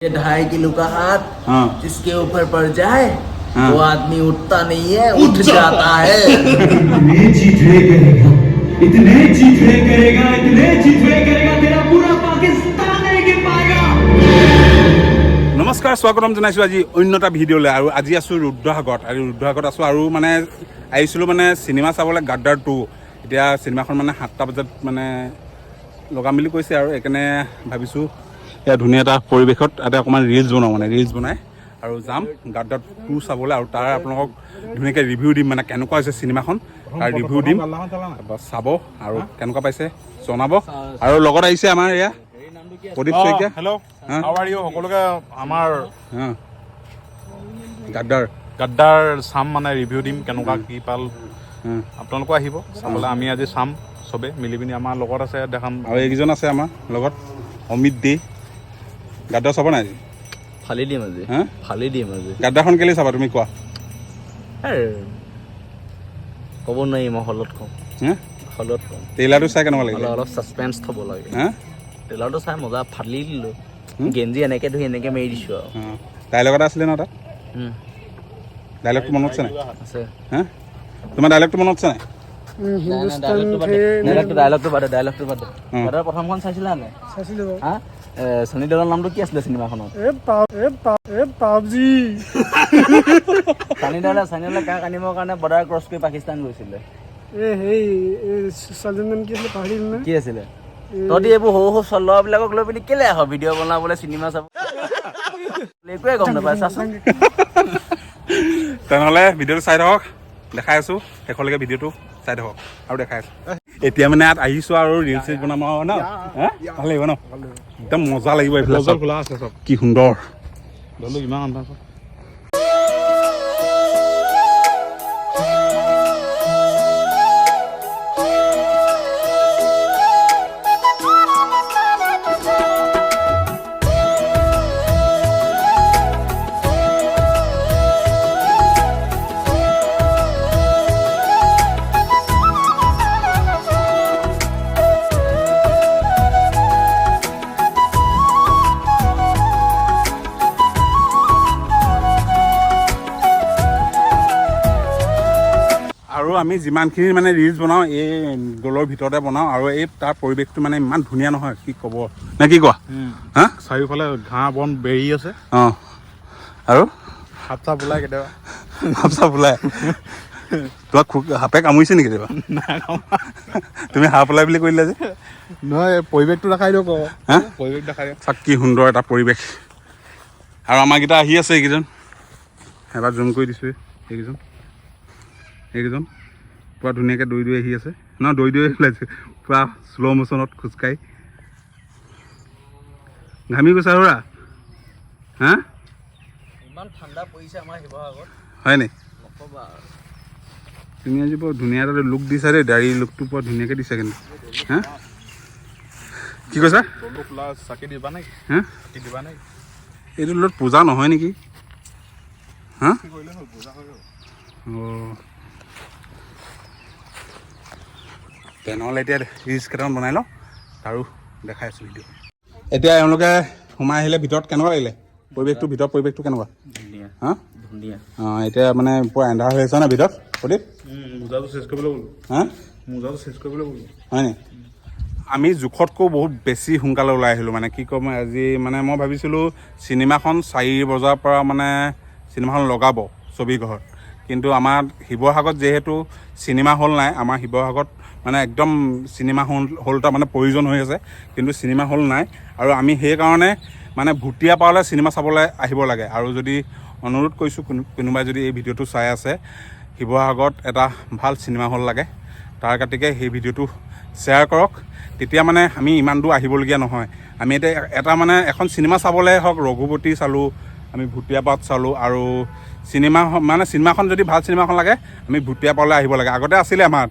ये 2.5 किलो का हाथ हाँ। जिसके ऊपर पड़ जाए, हाँ। वो आदमी उठता नहीं है, उठ जाता है। इतने चीथड़े करेगा, इतने चीथड़े करेगा, इतने चीथड़े करेगा, तेरा पूरा पाकिस्तान नहीं गिर पाएगा। নমস্কাৰ, স্বাগতম জনাইছোঁ আজি অন্য এটা ভিডিঅ'লৈ। আৰু আজি আছোঁ ৰুদ্ৰসাগৰত আৰু ৰুদ্ৰসাগৰত আছোঁ আৰু মানে আহিছিলোঁ মানে চিনেমা চাবলৈ, গাদ্দাৰ 2। এতিয়া চিনেমাখন মানে 7টা বজাত মানে লগাম বুলি কৈছে আৰু সেইকাৰণে ভাবিছোঁ এয়া ধুনীয়া এটা পৰিৱেশত তাতে অকণমান ৰিলচ বনাওঁ, মানে ৰিলচ বনাই আৰু যাম গাদ্দাৰ 2 চাবলৈ। আৰু তাৰ আপোনালোকক ধুনীয়াকৈ ৰিভিউ দিম, মানে কেনেকুৱা হৈছে চিনেমাখন তাৰ ৰিভিউ দিম। তাৰপৰা চাব আৰু কেনেকুৱা পাইছে জনাব। আৰু লগত আহিছে আমাৰ এয়া প্ৰদীপ শইকীয়া। হেল্ল'। হা? How are you? সকলোকে আমাৰ হা, গাদ্দাৰ। গাদ্দাৰ চাম, মানে ৰিভিউ দিম কেনেকুৱা কি পাল। আপোনালোকো আহিব চাবলৈ। আমি আজি চাম চবে মিলি পিনি, আমাৰ লগত আছে দেখাম। আৰু এইকেইজন আছে আমাৰ লগত, অমিত দে। গাদ্দাৰ চাব নাই আজি? ফালি দিম আজি। হা? ফালি দিম আজি। গাদ্দাৰখন কেলৈ চাবা তুমি কোৱা? ক'ব নোৱাৰি, মই হলত কম। হা? হলত কম। ট্ৰেইলাৰটো চাই কেনেকুৱা লাগিলে? অলপ অলপ ছাছপেঞ্চ থ'ব লাগে। হা? ট্ৰেইলাৰটো চাই মজা, ফালি দিলোঁ। গেঞ্জি এনেকে ধুই এনেকে মাৰি দিছোঁ আৰু। অঁ, ডাইলগ এটা আছিলে ন তাত? ডাইলগটো মনত আছে নাই? আছে। হা, তোমাৰ ডাইলগটো মনত আছে নাই? ডাইলগটো, ডাইলগটো বাদে, ডাইলগটো বাদে। উম। দাদা, প্ৰথমখন চাইছিলা নাই? চাইছিলো। হা, চনী দেওলৰ নামটো কি আছিলে চিনেমাখনত? এ পাব এ পাব এ পাবজি। চানী দেওলে কাক আনিবৰ কাৰণে বৰ্ডাৰ ক্ৰছ কৰি পাকিস্তান গৈছিলে? এ সেই এই ছোৱালীজনীৰ নাম কি আছিলে, পাহৰিলো নহয়। কি আছিলে? তহঁতি এইবোৰ সৰু সৰু ল'ৰাবিলাকক লৈ পিনি কেলে আহ ভিডিঅ' বনাবলৈ, চিনেমা চাব? একোৱে গম নাপায়, চাচোন। তেনেহ'লে ভিডিঅ'টো চাই থাকক, দেখাই আছোঁ। শেষলৈকে ভিডিঅ'টো চাই থাকক আৰু দেখাই আছোঁ। এতিয়া মানে ইয়াত আহিছোঁ আৰু ৰিলচ চিলচ বনাম আৰু ন। হা, ভাল লাগিব ন? একদম মজা লাগিব এইফালে চাওক। খোলা আছে চব। কি সুন্দৰ! ধৰিলো ইমান আন্ধাৰ চব। আৰু আমি যিমানখিনি মানে ৰিলচ বনাওঁ, এই দৌলৰ ভিতৰতে বনাওঁ। আৰু এই তাৰ পৰিৱেশটো মানে ইমান ধুনীয়া নহয়, কি ক'ব নে কি কোৱা? হা? চাৰিওফালে ঘাঁহ বন বেৰি আছে। অঁ, আৰু সাপ চাপ ওলাই কেতিয়াবা। সাপ চাপ ওলাই। তোমাক সাপে কামুৰিছে নেকি কেতিয়াবা? তুমি সাপ ওলাই বুলি কৈ দিলা যে। নহয়, পৰিৱেশটো দেখাই দিয়ক আকৌ। হা? পৰিৱেশ দেখাই দিয়ক। চাওক, কি সুন্দৰ এটা পৰিৱেশ। আৰু আমাৰকেইটা আহি আছে, এইকেইজন। এবাৰ জুম কৰি দিছোঁ। এইকেইজন, এইকেইজন পূৰা ধুনীয়াকৈ দৌৰি দৌৰি আহি আছে ন? দৌৰি দৌৰি ওলাইছে পূৰা শ্ল' মোশ্যনত খোজকাঢ়ি। ঘামি গৈছা হৰা? হা? ইমান ঠাণ্ডা পৰিছে আমাৰ শিৱসাগৰত। হয় নি? নক'বা আৰু। তুমি আজি বৰ ধুনীয়া এটা লুক দিছা দেই। দাড়ি লুকটো বৰ ধুনীয়াকৈ দিছা কিন্তু। হা, কি কৈছা? দৌলটো খোলা, চাকি দিবা নেকি? হা? চাকি দিবা নেকি? এইটো লগত পূজা নহয় নেকি? হা? কি কৰিলে হ'ল, পূজা হৈ গ'ল। অঁ, তেনেহ'লে এতিয়া ৰিলচ কেইটামান বনাই লওঁ আৰু দেখাই আছোঁ ভিডিঅ'। এতিয়া এওঁলোকে সোমাই আহিলে ভিতৰত। কেনেকুৱা লাগিলে পৰিৱেশটো? ভিতৰত পৰিৱেশটো কেনেকুৱা? ধুনীয়া। হা? ধুনীয়া। অঁ, এতিয়া মানে পূৰা এন্ধাৰ হৈ আছে ন ভিতৰত, প্ৰদীপ? মোজাটো চেঞ্জ কৰিবলৈ গ'লো। হা? মোজাটো চেঞ্জ কৰিবলৈ গ'লো। হয় নি? আমি জোখতকৈও বহুত বেছি সোনকালে ওলাই আহিলোঁ। মানে কি ক'ম, আজি মানে মই ভাবিছিলোঁ চিনেমাখন 4 বজাৰ পৰা মানে চিনেমাখন লগাব ছবিঘৰত। কিন্তু আমাৰ শিৱসাগৰত যিহেতু চিনেমা হল নাই, আমাৰ শিৱসাগৰত মানে একদম চিনেমা হল হল এটা মানে প্ৰয়োজন হৈ আছে, কিন্তু চিনেমা হল নাই। আৰু আমি সেইকাৰণে মানে ভুটীয়া পাৰলৈ চিনেমা চাবলৈ আহিব লাগে। আৰু যদি অনুৰোধ কৰিছোঁ, কোনোবাই যদি এই ভিডিঅ'টো চাই আছে, শিৱসাগৰত এটা ভাল চিনেমা হল লাগে, তাৰ গতিকে সেই ভিডিঅ'টো শ্বেয়াৰ কৰক। তেতিয়া মানে আমি ইমান দূৰ আহিবলগীয়া নহয়। আমি এতিয়া এটা মানে এখন চিনেমা চাবলৈ হওক, ৰঘুপতি চালোঁ আমি, ভুটীয়াপাত চালোঁ। আৰু চিনেমা মানে চিনেমাখন যদি ভাল চিনেমাখন লাগে, আমি ভুটীয়াপাৰলৈ আহিব লাগে। আগতে আছিলে আমাৰ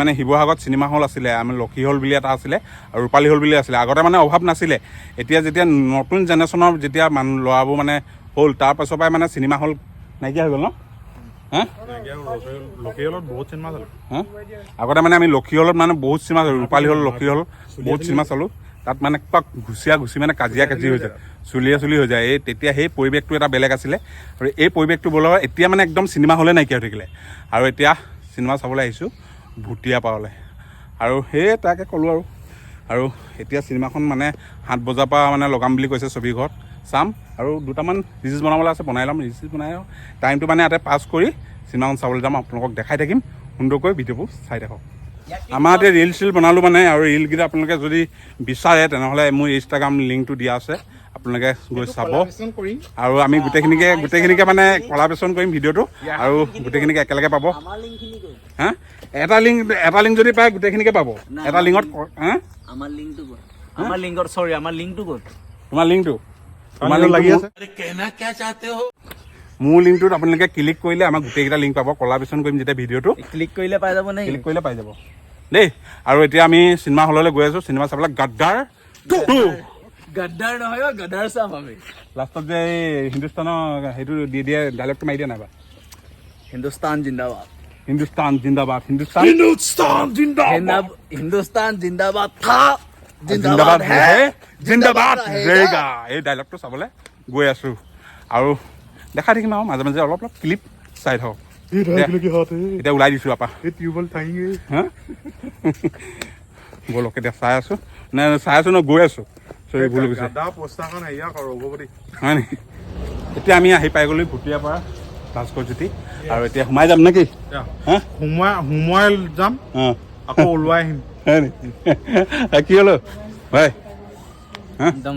মানে শিৱসাগৰত চিনেমা হল আছিলে, আমাৰ লক্ষী হল বুলি এটা আছিলে আৰু ৰূপালী হল বুলি আছিলে। আগতে মানে অভাৱ নাছিলে। এতিয়া যেতিয়া নতুন জেনেৰেশ্যনৰ যেতিয়া মানুহ ল'ৰাবোৰ মানে হ'ল, তাৰ পাছৰ পৰাই মানে চিনেমা হল নাইকিয়া হৈ গ'ল ন? হা? লক্ষী হলত বহুত চিনেমা চালোঁ। হা? আগতে মানে আমি লক্ষী হলত মানে বহুত চিনেমা চালোঁ, ৰূপালী হল, লক্ষী হল বহুত চিনেমা চালোঁ। তাত মানে পাক ঘুচিয়া ঘুচি মানে কাজিয়া কাজি হৈ যায়, চুলিয়া চুলি হৈ যায়। এই তেতিয়া সেই পৰিৱেশটো এটা বেলেগ আছিলে আৰু এই পৰিৱেশটো বোলে এতিয়া মানে একদম চিনেমা হলে নাইকিয়া হৈ থাকিলে। আৰু এতিয়া চিনেমা চাবলৈ আহিছোঁ ভুটীয়া পাৰলৈ আৰু সেয়ে তাকে ক'লোঁ আৰু। আৰু এতিয়া চিনেমাখন মানে 7 বজাৰ পৰা মানে লগাম বুলি কৈছে ছবি ঘৰত, চাম আৰু দুটামান ৰিলচ বনাবলৈ আছে, বনাই ল'ম। ৰিলচ বনাই টাইমটো মানে ইয়াতে পাছ কৰি চিনেমাখন চাবলৈ যাম, আপোনালোকক দেখাই থাকিম সুন্দৰকৈ, ভিডিঅ'বোৰ চাই থাকক। আমাৰ এতিয়া ৰিল চিল বনালোঁ মানে, আৰু ৰিলকেইটা আপোনালোকে যদি বিচাৰে তেনেহ'লে মোৰ ইনষ্টাগ্ৰাম লিংকটো দিয়া আছে, আপোনালোকে গৈ চাব। আৰু আমি গোটেইখিনিকে মানে কলাবেশ্যন কৰিম ভিডিঅ'টো, আৰু গোটেইখিনিকে একেলগে পাব। হা, এটা লিংক যদি পায় গোটেইখিনিকে পাব এটা লিংকত। হা, আমাৰ লিংকটো ক'ত? আমাৰ লিংকত, চৰি, আমাৰ লিংকটো ক'ত? তোমাৰ লিংকটো লাগি আছে। মোৰ লিংকটোত আপোনালোকে ক্লিক কৰিলে আমাৰ গোটেইকেইটা লিংক পাব। কলাবেশ্যন কৰিম যেতিয়া ভিডিঅ'টো। ক্লিক কৰিলে পাই যাব নেকি? ক্লিক কৰিলে পাই যাব দেই। আৰু এতিয়া আমি চিনেমা হললৈ গৈ আছোঁ চিনেমা চাবলৈ, গাদ্দাৰ 2। গাদ্দাৰ নহয় অ', গাদ্দাৰ চাম আমি। লাষ্টত যে এই হিন্দুস্তানৰ সেইটো দি দিয়ে, ডাইলগটো মাৰি দিয়ে নাইবা? হিন্দুস্তান জিন্দাবাদ। হিন্দুস্তান জিন্দাবাদ, হিন্দুস্তান হিন্দুস্তান জিন্দাবাদ থা, জিন্দাবাদ হে, হে, জিন্দাবাদ रहेगा। ৰেগা। এই ডাইলগটো চাবলৈ গৈ আছোঁ আৰু দেখাই থাকিম আৰু মাজে মাজে অলপ অলপ ক্লিপ চাই থাকক। এতিয়া ওলাই দিছোঁ আপা। হা, ব'লক। এতিয়া চাই আছোঁ নে চাই আছোঁ ন গৈ আছোঁ, চৰি, ভুল গৈছে। হয় নেকি? এতিয়া আমি আহি পাই গ'লো ভুটীয়াৰ পৰা ভাস্কৰ জ্যোতি, আৰু এতিয়া সোমাই যাম নেকি? হা। সোমোৱাই যাম, আকৌ ওলোৱাই আহিম। হয় নেকি? কি হ'ল ভাই? একদম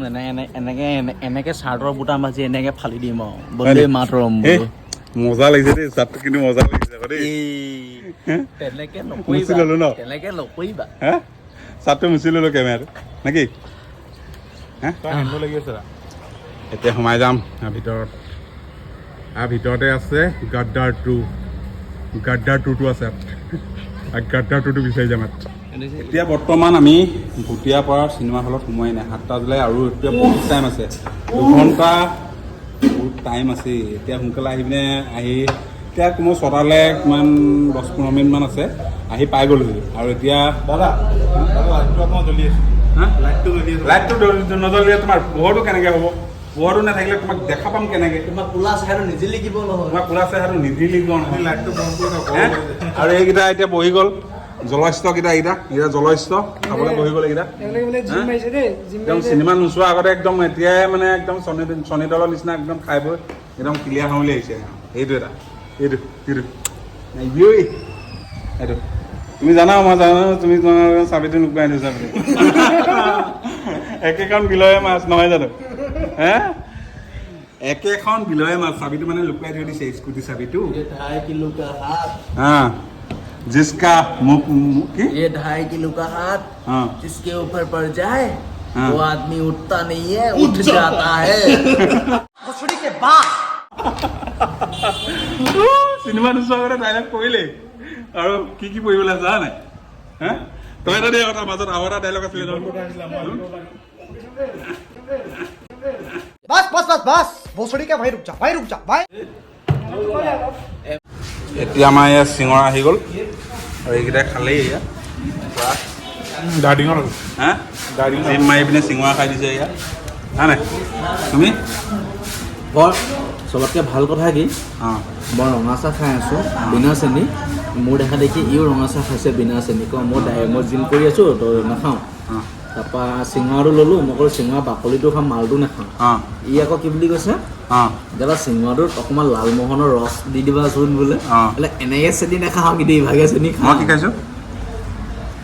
এনেকে এনেকে চাৰ্টৰ বুটাম বাজি এনেকে ফালি দিম আৰু বন্দে মাতৰম। এই মজা লাগিছে দেই চাৰ্টটো, কিন্তু মজা লাগিছে আকৌ দেই। তেনেকে মুচি ল'লো ন? নকৰিবা, তেনেকে নকৰিবা। হা, চাৰ্টটো মুচি ল'লো কেমেৰাটো নেকি? লাগি আছে। এতিয়া সোমাই যাম ভিতৰত। আৰু ভিতৰতে আছে গাদ্দাৰ 2, গাদ্দাৰ 2টো আছে ইয়াত। আৰু গাদ্দাৰ 2টো বিচাৰি যাম ইয়াত। এতিয়া বৰ্তমান আমি ভুটীয়াপাৰা চিনেমা হলত সোমোৱাই নাই। 7টা বাজিলে আৰু এতিয়া বহুত টাইম আছে, 2 ঘণ্টা বহুত টাইম আছে। এতিয়া সোনকালে আহি পিনে আহি এতিয়া মই 6টালৈ কিমান 10-15 মিনিটমান আছে, আহি পাই গ'লোহি। আৰু এতিয়া দাদা, দাদা, লাইটটো অকণমান জ্বলি আছে। হা? লাইটটো জ্বলি আছে। লাইটটো নজ্বলিলে তোমাৰ পোহৰটো কেনেকৈ হ'ব? পোহৰটো নাথাকিলে তোমাক দেখা পাম কেনেকৈ? তোমাৰ কোলা চাইটো নিজে লিখিব নহয়। তোমাৰ কোলা চেহেৰাটো নিদিলিব নহয়। লাইটটো বন্ধ কৰি থাকক। হে? আৰু এইকেইটা এতিয়া বহি গ'ল, জলস্থকেইটা, এইকেইটা এইকেইটা জলস্থ খাবলৈ বহি গ'ল এইকেইটা। এইবিলাক বোলে জিম মাৰিছে দেই, জিম একদম মাৰিছে। চিনেমা নোচোৱাৰ আগতে একদম এতিয়াই মানে একদম চনী চনী দলৰ নিচিনা একদম খাই বৈ একদম ক্লিয়াৰ হওঁ বুলি আহিছে। এইটো এটা, এইটো এইটো ইঐ, এইটো তুমি জানা, মই জানো, তুমি চাবিটো লুকুৱাই থৈছা বুলি। একেখন বিলৰে মাছ নহয় জানো? হে, একেখন বিলৰে মাছ, চাবিটো মানে লুকুৱাই থৈ দিছে, স্কুটি চাবিটো। ये 2.5 किलो का हाथ, হা, जिसका मुख কি ये 2.5 किलो का हाथ जिसके ऊपर पड़ जाए, वो आदमी उठता नहीं है, उठ जाता है। भोसड़ी के बाप। চিনেমা নোচোৱাৰ আগতে ডাইলগ পঢ়িলেই আৰু কি কি পঢ়িবলৈ আছে জানা নাই? হা, তই এটা দিয়া কথা মাজত আৰু এটা ডাইলগ আছিলে নহয়। बस बस बस बस, भोसड़ी के भाई, रुक जा भाई, रुक जा भाई। এতিয়া আমাৰ ইয়াত চিঙৰা আহি গ'ল আৰু এইকেইটা খালেই এয়া। দাৰ্ডিঙত। হা, জিম মাৰি পিনে চিঙৰা খাই দিছে এয়া, হয় নাই তুমি? বৰ চবতকৈ ভাল কথা কি, মই ৰঙা চাহ খাই আছোঁ বিনা চেনি। মোৰ দেখা দেখি ইও ৰঙা চাহ খাইছে বিনা চেনি। কওঁ মই জিম কৰি আছোঁ তো নাখাওঁ। তাৰপৰা চিঙৰাটো ল'লোঁ, মই ক'লো চিঙৰা বাকলিটো খাম, মালটো নাখাওঁ। ই আকৌ কি বুলি কৈছে, দাদা, চিঙৰাটোত অকণমান লালমোহনৰ ৰস দি দিবাচোন বোলে। বোলে এনেকৈ চেনি নাখাওঁ, কিন্তু ইভাগে চেনি মই খাওঁ। কি খাইছোঁ?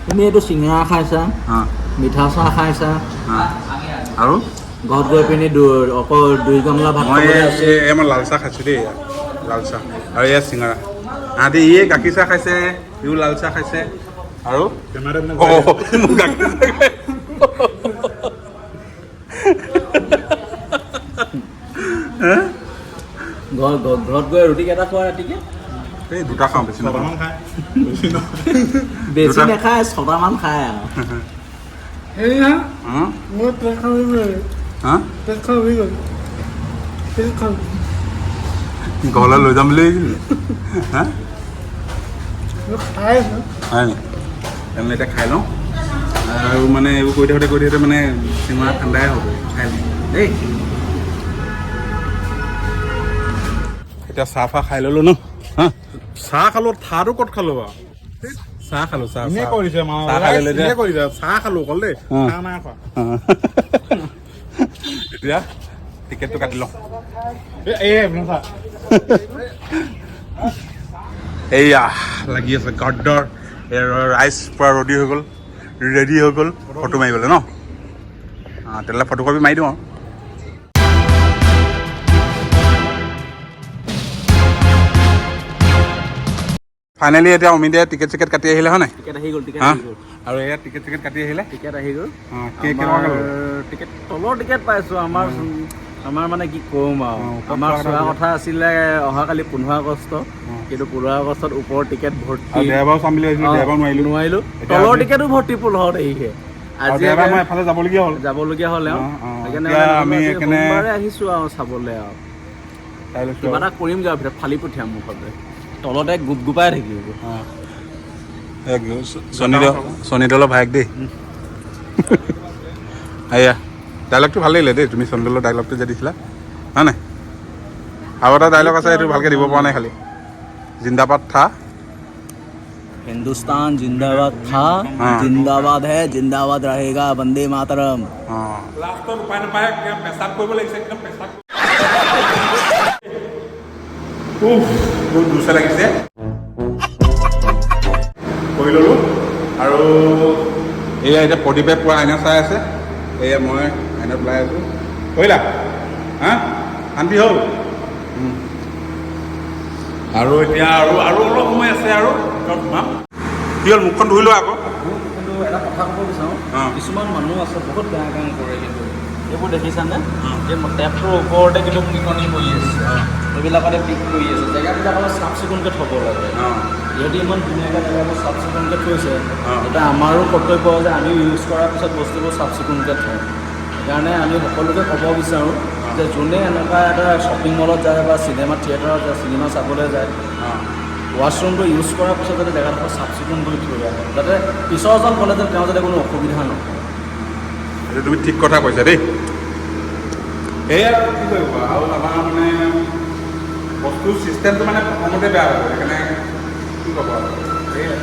তুমি এইটো চিঙৰা খাইছা, মিঠা চাহ খাইছা। আৰু ঘৰত গৈ পিনি অকল 2 গামলা ভাত মই খাবলৈ আছে। এই মই লাল চাহ খাইছোঁ দেই, এয়া লাল চাহ আৰু এয়া চিঙৰা। আদি ই গাখীৰ চাহ খাইছে, ইও লাল চাহ খাইছে আৰু কেমেৰা। অঁ, মোৰ গাখীৰ চাহ খাই। ঘৰত গৈ ৰুটি কেইটা খোৱা ৰাতিকে? এই দুটা খাওঁ, বেছি নাখাওঁ। ছটামান খায়, বেছি নহয়। বেছি দুটা। নাখায়, ছটামান খায় আৰু। হেৰি না, হুম? মোৰ পেটখন হৈ গ'ল। হা? পেটখন হৈ গ'ল, পেটখন। ঘৰলৈ লৈ যাম বুলি ভাবিছিলি? হা? মই খাই আছোঁ। হয় নেকি? তেনেহ'লে এতিয়া খাই লওঁ। আৰু মানে এইবোৰ কৰি থাকোঁতে কৰি থাকোঁতে মানে চিঙৰা ঠাণ্ডাই হ'ব, খাই লওঁ দেই। এতিয়া চাহ ফাহ খাই ল'লোঁ ন। হা, চাহ খালোঁ, থাটো ক'ত খালোঁ বাৰু? চাহ খালোঁ, চাহ এনেই কৰিছে মামা, চাহ খাই ল'লোঁ এতিয়া। এনেই কৰিছে, চাহ খালোঁ অকল দেই, অ। চাহ নাই খোৱা। এতিয়া টিকেটটো কাটি লওঁ। এই চাহ। এইয়া লাগি আছে গদ্দৰ ৰাইচ পূৰা ৰেডি হৈ গ'ল, ৰেডি হৈ গ'ল ফটো মাৰিবলৈ ন। অঁ, তেতিয়াহ'লে ফটো কপি মাৰি দিওঁ আৰু। ফাইনেলি এতিয়া অমিতে টিকেট চিকেট কাটি আহিলে, হয় নাই? টিকেট আহি গ'ল, টিকেট হা? আহি গ'ল। আৰু এয়া টিকেট চিকেট কাটি আহিলে। টিকেট আহি গ'ল। অঁ, কেইটকা ল'লে? টিকেট তলৰ টিকেট পাইছোঁ। আমাৰ আমাৰ মানে কি ক'ম আৰু, ওপৰত আমাৰ চোৱা চোৱা কথা কথা আছিলে অহাকালি 15 আগষ্ট, কিন্তু 15 আগষ্টত ওপৰৰ টিকেট ভৰ্তি। আৰু দেওবাৰো চাম বুলি ভাবিছিলোঁ, দেওবাৰো নোৱাৰিলোঁ। নোৱাৰিলোঁ। এতিয়া তলৰ টিকেটো ভৰ্তি 15 তাৰিখে। আৰু আজি দেওবাৰ মই এফালে যাবলগীয়া হ'ল। যাবলগীয়া হ'ল আৰু। অ, অ, সেইকাৰণে এতিয়া মানে আমি আজি সেইকাৰণে সোমবাৰে আহিছোঁ আৰু চাবলৈ আৰু। চাই লৈছোঁ কিবা আৰু। এটা কৰিমগৈ আৰু, ভিতৰত ফালি পঠিয়াম মুঠতে, তলতে গোপ গোপাই থাকিব। অঁ। এই চনী দলৰ ভায়েক দেই। এয়া ডাইলগটো ভাল লাগিলে দেই, তুমি চনী দলৰ ডাইলগটো যে দিছিলা, হয় নাই? আৰু এটা ডাইলগ আছে, সেইটো ভালকৈ দিব পৰা নাই, খালি জিন্দাবাদ থা। हिंदुस्तान जिंदाबाद था, हाँ। जिंदाबाद है, जिंदाबाद रहेगा, वंदे मातरम। অঁ, লাষ্টত উপায় নাপায় একদম পেচাব কৰিব লাগিছে, একদম পেচাব। উফ, বহুত জোৰছে লাগিছে। কৰি ল'লোঁ আৰু এয়া এতিয়া প্ৰদীপে পূৰা আইনা চাই আছে। এয়া মই আইনাত ওলাই আছোঁ। কৰিলা হা, শান্তি হ'ল। আৰু এতিয়া আৰু আৰু অলপ সময় আছে আৰু ভিতৰত সোমাম। কি হ'ল, মুখখন ধুই লোৱা আকৌ। কিন্তু এটা কথা ক'ব বিচাৰোঁ, অ। কিছুমান মানুহ আছে বহুত বেয়া কাম কৰে, কিন্তু এইবোৰ দেখিছানে? এই টেপটোৰ ওপৰতে কিন্তু পিকনি পৰি আছে, সেইবিলাকতে পিক কৰি আছে। জেগাবিলাক অলপ চাফ চিকুণকৈ থ'ব লাগে। ইহঁতি ইমান ধুনীয়াকৈ জেগাবোৰ চাফ চিকুণকৈ থৈছে, এতিয়া আমাৰো কৰ্তব্য যে আমিও ইউজ কৰাৰ পিছত বস্তুবোৰ চাফ চিকুণকৈ থওঁ। সেইকাৰণে আমি সকলোকে ক'ব বিচাৰোঁ যে যোনে এনেকুৱা এটা শ্বপিং মলত যায় বা চিনেমা থিয়েটাৰত যায়, চিনেমা চাবলৈ যায়, ৱাছৰুমটো ইউজ কৰাৰ পিছত যাতে জেগাডোখৰ চাফ চিকুণ কৰি থৈ আহে, যাতে পিছৰজন গ'লে যেন তেওঁ যাতে কোনো অসুবিধা নহয়। এইটো তুমি ঠিক কথা কৈছা দেই। এয়া আৰু কি কৰিব আৰু, আমাৰ মানে বস্তুৰ চিষ্টেমটো মানে প্ৰথমতে বেয়া হৈ গ'ল, সেইকাৰণে কি ক'ব আৰু, সেয়াই।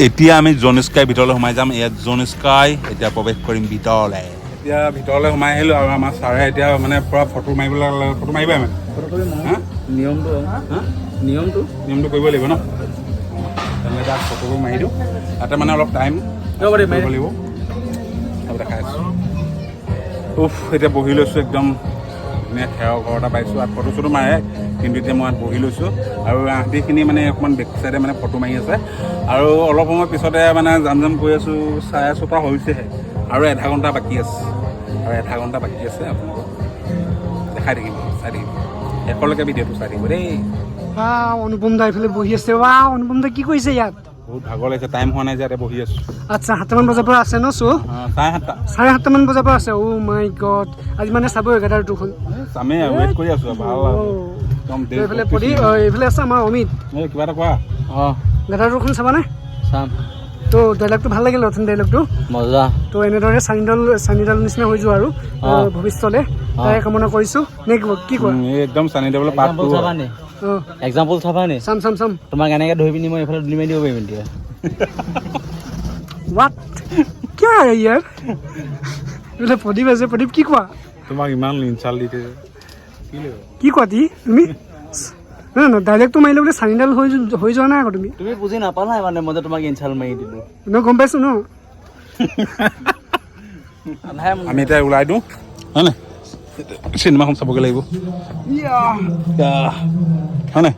এতিয়া আমি জোন স্কাই ভিতৰলৈ সোমাই যাম। ইয়াত জোন স্কাই এতিয়া প্ৰৱেশ কৰিম ভিতৰলৈ। এতিয়া ভিতৰলৈ সোমাই আহিলোঁ আৰু আমাৰ ছাৰে এতিয়া মানে পূৰা ফটো মাৰিবলৈ, ফটো মাৰিবাই মানে। হা? নিয়মটো, হা? নিয়মটো নিয়মটো কৰিব লাগিব ন। তেনেহ'লে তাত ফটোবোৰ মাৰি দিওঁ, তাতে মানে অলপ টাইম ৰ'ব দেই, মাৰি কৰিব লাগিব। তাৰপৰা দেখাই আছোঁ। উফ, এতিয়া বহি লৈছোঁ, একদম ধুনীয়া খেৰৰ ঘৰ এটা পাইছোঁ। আৰু ফটো চটো মাৰে, কিন্তু এতিয়া মই ইয়াত বহি লৈছোঁ আৰু আহঁতিখিনি মানে অকণমান বেক চাইডে মানে ফটো মাৰি আছে। আৰু অলপ সময় পিছতে মানে যাম যাম কৰি আছোঁ, 6:30 হৈছেহে আৰু আধা ঘণ্টা বাকী আছে, আৰু আধা ঘণ্টা বাকী আছে। আপোনালোকক দেখাই থাকিম, চাই থাকিম, শেষলৈকে ভিডিঅ'টো চাই থাকিব দেই। ৱাহ, অনুপম দা এইফালে বহি আছে। ৱাহ, অনুপম দা কি কৰিছে ইয়াত? বহুত ভাগৰ লাগিছে, টাইম হোৱা নাই যে, ইয়াতে বহি আছোঁ। আচ্ছা, 7টামান বজাৰ পৰা আছে ন শ্ব'? 7:30। 7:30মান বজাৰ পৰা আছে। অ' মাই গড, আজি মানে চাব গাদাৰ টুখন। চামেই আৰু, ৱেইট কৰি আছোঁ, ভাল আৰু। একদম দেশ এইফালে ভক্তি প্ৰদীপ, চিনেমা। এইফালে আছে আমাৰ অমিত। এই, কিবা এটা কোৱা। অঁ। গাদাৰ টুখন চাবানে? চাম। তো ডাইলগটো ভাল লাগিল, নতুন ডাইলগটো। মজা। তো এনেদৰে চানি দেওল নিচিনা হৈ যোৱা আৰু ভৱিষ্যতে তাৰে কামনা কৰিছোঁ নে কি কোৱা? এই একদম চানি দেওলৰ পাৰ্ট এক্সাম্পল চাবা নি? অঁ। এক্সাম্পল চাবা নি? চাম, চাম, চাম। তোমাক এনেকৈ ধৰি পিনি মই এইফালে দুলি মাৰি দিব পাৰিম এতিয়া। What, কিয় ইয়াৰ এইফালে প্ৰদীপ আছে। প্ৰদীপ, কি কোৱা? তোমাক ইমান ইনচাল্ট দি থৈছে, কি লাগিব? কি কোৱা তি তুমি? নহয় নহয়, ডাইলগটো মাৰিলে বোলে চানিডাল হৈ যোৱা নাই আকৌ তুমি। তুমি বুজি নাপালাই মানে মই যে তোমাক ইনচাল্ট মাৰি দিলোঁ। ন, গম পাইছোঁ ন। আমি এতিয়া ওলাই দিওঁ, হয় নাই? চিনেমাখন চাবগৈ লাগিব, হয় নাই?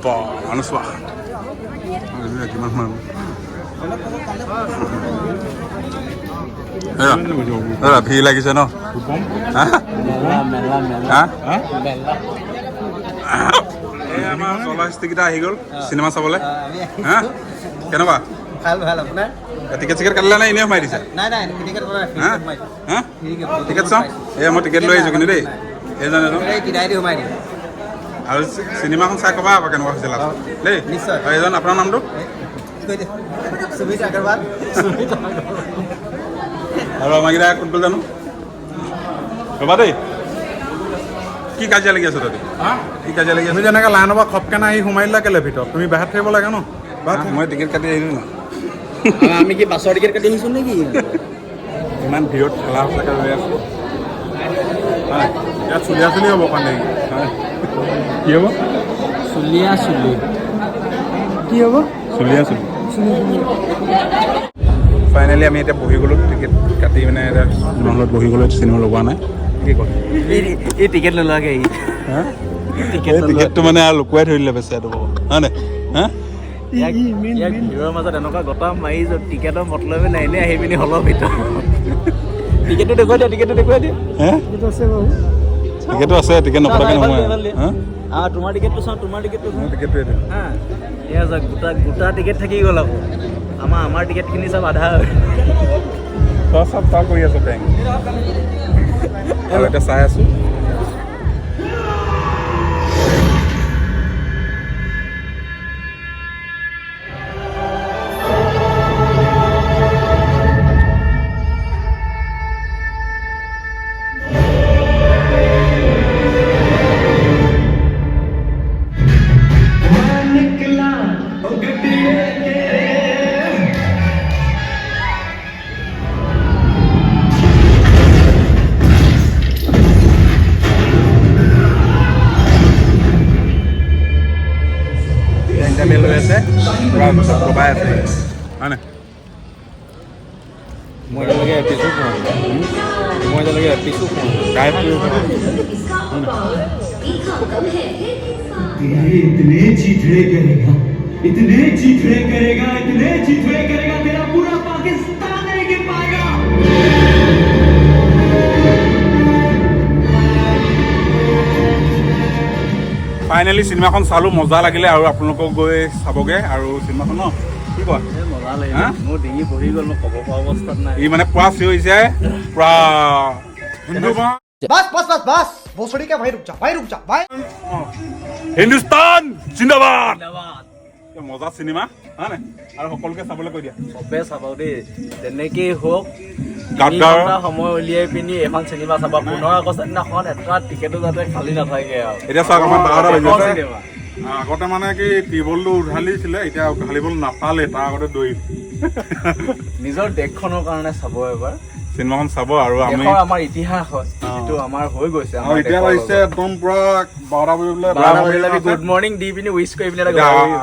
বাহ, মানুহ চোৱা কিমান মানুহ। এৰা, ভিৰ লাগিছে ন। হা? মেলা মেলা মেলা। হা? মেলা। এই আমাৰ জলহস্তীকেইটা আহি গ'ল চিনেমা চাবলৈ। হা, কেনেকুৱা? ভাল ভাল, আপোনাৰ? টিকেট চিকেট কাটিলা নে এনেই সোমাই দিছে? নাই নাই, টিকেট কৰা। হা হা, টিকেট চাওঁ। এই মই টিকেট লৈ আহিছোঁ কিন্তু দেই। এইজন এজন এই কিনাই দি সোমাই দিম। আৰু চিনেমাখন চাই ক'বা আকৌ কেনেকুৱা হৈছে লাষ্ট দেই। নিশ্চয়। আৰু এজন আপোনাৰ নামটো? সুমিত আগৰৱাল। আৰু আমাৰকেইটা ক'ত গ'ল জানো, ৰ'বা দেই। কি কাজিয়া লাগি আছে তাতে? কি কাজিয়া লাগি আছে? তুমি যেনেকৈ লাইনৰ পৰা খপকেনে আহি সোমাই দিলা কেলে ভিতৰত? তুমি বাহিৰত থাকিব লাগে ন। মই টিকেট কাটি আহিলোঁ ন। আমি কি বাছৰ টিকেট কাটি আহিছোঁ নেকি? ইমান ভিৰত ঠেলা সঁচাকৈ ৰৈ আছোঁ। ইয়াত চুলিয়া চুলি হ'ব পানী। কি হ'ব? চুলিয়া চুলি। কি হ'ব? চুলিয়া চুলি। ফাইনেলি আমি এতিয়া বহি গ'লোঁ, টিকেট কাটি মানে এতিয়া চিনেমা হলত বহি গ'লোঁ। চিনেমা লগোৱা নাই, কি কয়? এই টিকেট নোলোৱাকৈ। এই টিকেটটো মানে আৰু লুকুৱাই থৈ দিলে বেচেৰাটো, হয় নাই? হা, ইয়াক ভিৰৰ মাজত এনেকুৱা গটা মাৰি টিকেটৰ মতলবে নাই, এনেই আহি পিনি হলৰ ভিতৰত টিকেটটো দেখুৱাই দিয়া, টিকেটটো দেখুৱাই দিয়া। আছে বাৰু, টিকেটো আছে, টিকেট নকটাকৈ নহয়। তোমাৰ টিকেটটো চাওঁ, তোমাৰ টিকেটটো চাওঁ। টিকেটটো এইটো। হা, এয়া যাক গোটা গোটা টিকেট থাকি গ'ল আকৌ। আমাৰ টিকেটখিনি চব আধা। তই চব তই কৰি আছ বেংক। আৰু এতিয়া চাই আছোঁ। ইণ্টাৰভিউ লৈ আছে, পূৰা দবাই আছে, হয় নাই? মই এতিয়ালৈকে এপিছো খোৱা নাই। মই এতিয়ালৈকে এপিছো খোৱা নাই। গায়ব কৰিব। तेरे इतने चीथड़े करेगा, इतने चीथड़े करेगा, इतने चीथड़े करेगा, तेरा पूरा पाकिस्तान नहीं गिर पाएगा। ফাইনেলি চিনেমাখন চালোঁ, মজা লাগিলে। আৰু আপোনালোকক গৈ চাবগৈ আৰু চিনেমাখন ন, কি কোৱা? মজা লাগিলে, মোৰ ডিঙি বহি গ'ল, মই ক'ব পৰা অৱস্থাত নাই। ই মানে পূৰা চিঞৰিছে পূৰা হিন্দু बस बस बस बस भोसड़ी के भाई, रुक जा भाई, रुक जा भाई। হিন্দুস্তান জিন্দাবাদ। মজা চিনেমা, হয় নাই? আৰু সকলোকে চাবলৈ কৈ দিয়া। চবে চাব দেই, যেনেকেই হওক গাদ্দাৰ সময় উলিয়াই পিনি এখন চিনেমা চাবা। 15 আগষ্ট দিনাখন এটা টিকেটো যাতে খালী নাথাকে। আৰু এতিয়া চাওক, আমাৰ 12টা বাজি আছে। আগতে মানে কি টিউবৱেলটো উঘালিছিলে, এতিয়া উঘালিবলৈ নাপালে, তাৰ আগতে দৌৰিল। নিজৰ দেশখনৰ কাৰণে চাব এবাৰ চিনেমাখন চাব। আৰু আমি আমাৰ ইতিহাস হয় যিটো আমাৰ হৈ গৈছে। আৰু এতিয়া বাজিছে একদম পুৰা 12টা বাজিবলৈ। গুড মৰ্ণিং দি পিনি উইচ কৰি পিনি।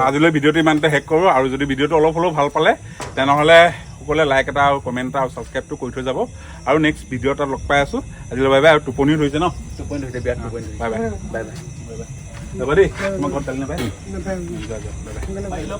আজিলৈ ভিডিঅ'টো ইমানতে শেষ কৰোঁ। আৰু যদি ভিডিঅ'টো অলপ হ'লেও ভাল পালে, তেনেহ'লে সকলোৱে লাইক এটা আৰু কমেণ্ট এটা আৰু ছাবস্ক্ৰাইবটো কৰি থৈ যাব। আৰু নেক্সট ভিডিঅ' এটা লগ পাই আছোঁ। আজিলৈ বাই বাই। আৰু টোপনিও ধৰিছে ন? টোপনি ধৰিছে, বিৰাট টোপনি ধৰিছে। Bye bye. Bye bye. Bye bye. যাবা দেই, তোমাৰ ঘৰত গালি নাপায়। নাপায়। Bye bye.